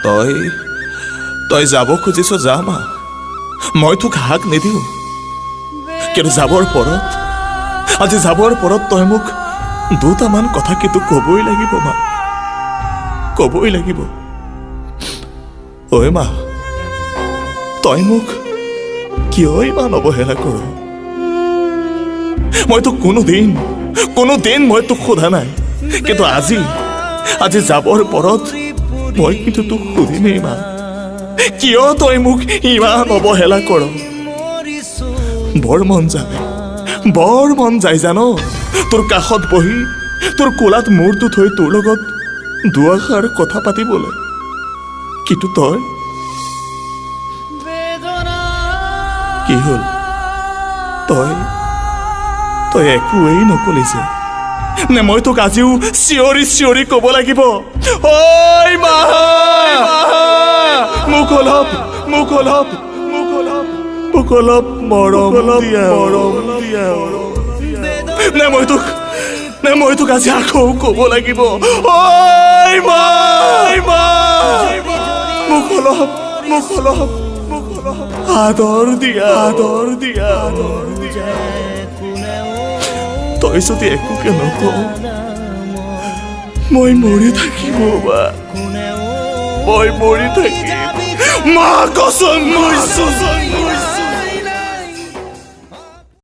তই তই যাব খুজিছ, যা মা, মই তোক হাক নিদিওঁ। কিন্তু যাবৰ পৰত, আজি যাবৰ পৰত তই মোক দুটামান কথা কিন্তু ক'বই লাগিব মা, ক'বই লাগিব। ঐ মা, তই মোক কিয় ইমান অৱহেলা কৰ? মই তোক কোনোদিন, কোনোদিন মই তোক সোধা নাই। কিন্তু আজি, আজি যাবৰ পৰত মই কিন্তু তোক সুধিমেই মা, কিয় তই মোক ইমান অৱহেলা কৰ? বৰ মন যায়, বৰ মন যায় জান, তোৰ কাষত বহি, তোৰ কোলাত মূৰটো থৈ তোৰ লগত দুআষাৰ কথা পাতিবলৈ। কিন্তু তই, কি হ'ল? তই তই একোৱেই নকলি যে? নে মই তোক আজিও চিঞৰি চিঞৰি ক'ব লাগিব? ঐ মা, মোক অলপ, মোক অলপ, মোক অলপ, মোক অলপ মৰম দিয়া, মৰম দিয়া। নে মই তোক আজি আকৌ ক'ব লাগিব? ঐ মা, মা, মোক অলপ, মোক অলপ, মোক অলপ আদৰ দিয়া, আদৰ দিয়া, আদৰ দিয়া। তই যদি একোকে নকৱ, মই মৰি থাকিম বা, মই মৰি থাকিম। মা কচম, কৈছো।